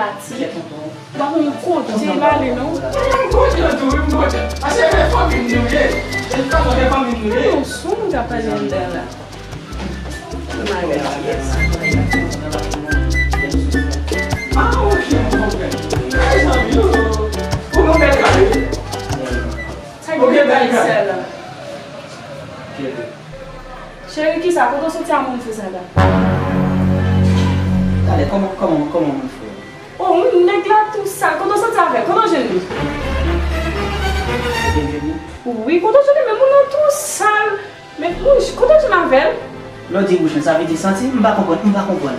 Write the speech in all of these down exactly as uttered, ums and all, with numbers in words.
Pati. W ap yon kote l ale, non? M kontan tou, wi, m kontan. Paske e fanmi m nou ye. E fanmi m nou ye. Non, sou moun k ap pale anndan la. Ah, ok, m konprann. Mezanmi, oh, oh. Ou gon bèl kay, wi. Ou gen bèl kay. Cheri, kisa? Kote w soti a moun fou sa la? Talè, kòman, kòman, kòman moun fou? Oh, moun nèg la tou sal. Kote w soti avè l? Kote w jwenn li? Kote m jwenn li? Wi, kote w jwenn li? Men moun nan tou sal. Men moun, kote w jwenn avè l? Lè w di bouch mwen, sa vle di santi? M pa konprann, m pa konprann.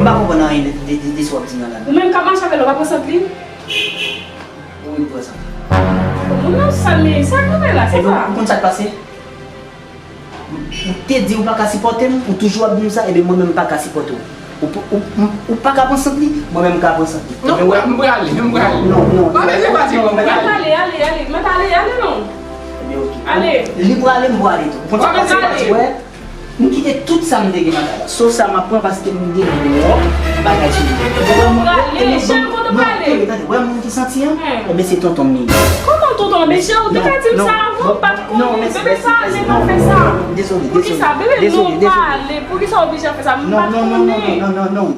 M pa konprann anyen de, de, de, de sa w ap di m nan la. Ou menm k ap mache avè l, ou pa pran sant li? Wi, m pran sant li. Moun nan sal, men sa k rive la, se sa. Ebyen, ou konn sa k pase? Ou te di ou pa ka sipòte m, ou toujou ap di m sa, ebyen mwen menm m pa ka sipòte w. Ou, ou, ou, ou pa ka pran sant li, mwen menm m ka pran sant li. Non, m prale, m prale. Non, non, non. Pa bezwen fatige, m prale. Ale, ale, ale, mèt ale, ale non. Ebyen, ok. Ale. Li prale, m prale tou. Ou konn sa k pase? Ou wè, m kite tout sa m te gen nan kay la. Sof sa m ap pran paske m gen yon bagay sou mwen. Ou prale, cheri, kote w prale? Tande, tande, wè moun ki santi an? Ebyen, se tonton m li ye. Kòman tonton m? Mesye, ou te ka di m sa avan, m pa t konnen. Bebe, pa ale, pa fè sa. Dezole, dezole. Poukisa, bebe, non, pa ale. Poukisa w oblije fè sa? M pa t konnen. Non, non, non, non, non, non, non.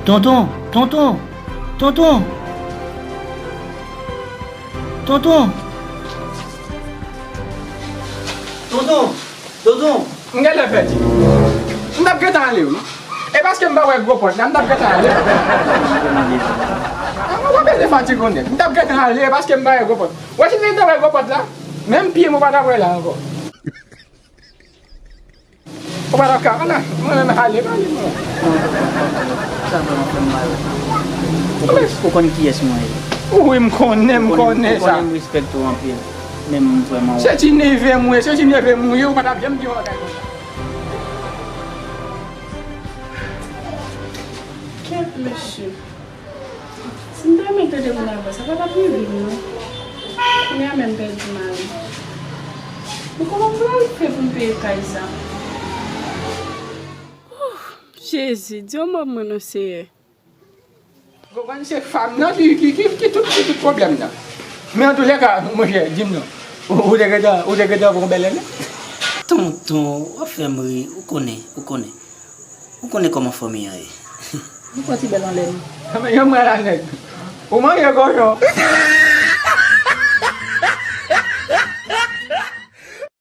Tonton, tonton, tonton. Tonton. Tonton, tonton. M genlè pèdi. M t ap gentan ale, wi. E paske m pa wè gwo pòt la, m t ap gentan ale. Mwen pa bezwen fatige, konnen. M t ap gentan ale, e paske m pa wè gwo pòt. Wè, si m te gentan wè gwo pòt la, menm pye m ou pa t ap wè la ankò. Ou pa t ap ka, ala, mwen menm ale, ale, mwen. Sa vrèman fè m mal. Ou konn, ou konn kiyès mwen ye. Wi, m konnen, m konnen sa. Ou konnen m respekte w anpil. Men m vrèman wont. Se ti neve m ou ye, se ti neve m ou ye, ou pa t ap janm di yon bagay konsa. Kèt, mesye. Si m ta renmen tande moun avan, sa pa t ap rive m, non. Kounye a menm pèdi mari m. Men kòman m pral fè pou m peye kay sa? Jezi, di yon mo pou mwen non, Seyè. Konprann se fanm nan ki, ki, ki, ki tout, ki tout pwoblèm nan. Men antoulèka, monchè, di m non. Ou, ou te gentan, ou te gentan pran bèlè, non? Tonton, w ap fè m ri, ou konnen, ou konnen. Ou konnen kòman fanmi an ye. Nou fè ti bèl anlè nou. Men yon mwen la nèg. Ou manje kochon.